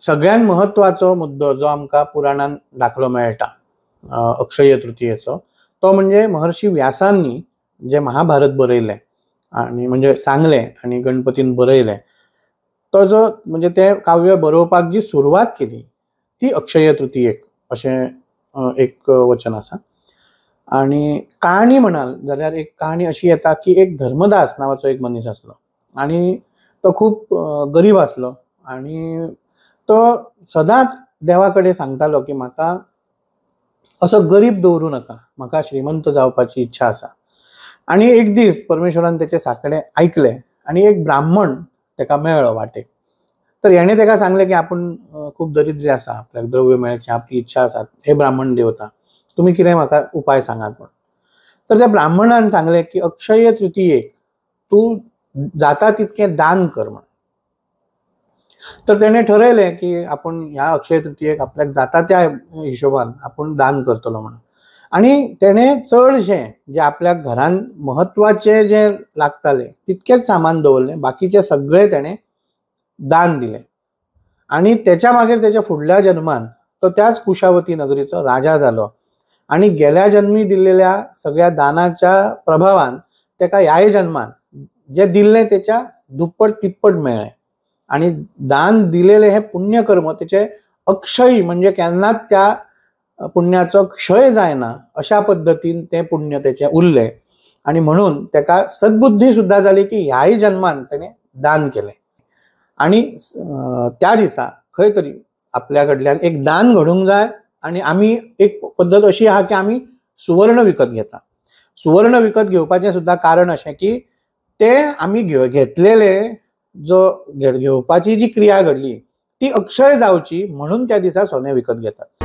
सगळ्यात म्हत्वाचो मुद्दो जो आमकां पुराणान दाखलो मेळटा अक्षय तृतीयेचो तो म्हणजे महर्षी व्यासांनी जे महाभारत बरयलें आनी म्हणजे सांगलें आनी गणपतीन बरयलें, तो जो म्हणजे तें काव्य बरोवपाक जी सुरवात केली ती अक्षय तृतीयेक अशें एक वचन आसा। आनी काणी म्हणाल जाल्यार एक काणी अशी येता की एक धर्मदास नांवाचो एक मनीस आसलो आनी तो खूब गरीब आसलो आनी तो सदांच देवा कडेन सांगतालो की म्हाका असो गरीब दवरूं नाका, म्हाका श्रीमंत जावपाची इच्छा आसा। आनी एक दीस परमेश्वरान तेचे साकडे आयकलें आनी एक ब्राह्मण तेका मेळ्ळो वाटेक। तर हेणें तेका सांगलें की आपूण खूब दरिद्री आसा, आपल्याक द्रव्य मेळचें आपली इच्छा आसा, हे ब्राह्मण देवता तुमी कितें म्हाका उपाय सांगात म्हणून। तर त्या ब्राह्मणान सांगलें की अक्षय तृतीयेक तूं जाता तितकें दान कर म्हणून। तर तेणें ठरयलें की आपूण ह्या अक्षय तृतीयेक आपल्याक जाता त्या हिशोबान आपूण दान करतलो म्हणून। आनी तेणें चडशें जें आपल्या घरान म्हत्वाचें जें लागतालें तितकेंच सामान दवरलें, बाकीचें सगळें तेणें दान दिलें। आनी तेच्या मागीर तेच्या फुडल्या जन्मान तो त्याच कुशावती नगरीचो राजा जालो आनी गेल्या जन्मी दिल्लेल्या सगळ्या दानाच्या प्रभावान तेका ह्याय जन्मान जें दिल्लें तेच्या दुप्पट तिप्पट मेळ्ळें। आनी दान दिलेलें हें पुण्यकर्म तेचें अक्षय म्हणजे केन्नाच त्या पुण्याचो क्षय जायना अशा पद्दतीन तें पुण्य तेचें उरलें आनी म्हणून तेका सद्बुद्धी सुद्दां जाली की ह्याय जन्मान तेणें दान केलें। आनी त्या दिसा खंय तरी आपल्या कडल्यान एक दान घडूंक जाय आनी आमी एक पद्दत अशी आहा की आमी सुवर्ण विकत घेता। सुवर्ण विकत घेवपाचें सुद्दां कारण अशें की तें आमी घेतलेलें जो घेवपाची जी क्रिया घडली ती अक्षय जावची म्हणून त्या दिसा सोने विकत घेतात।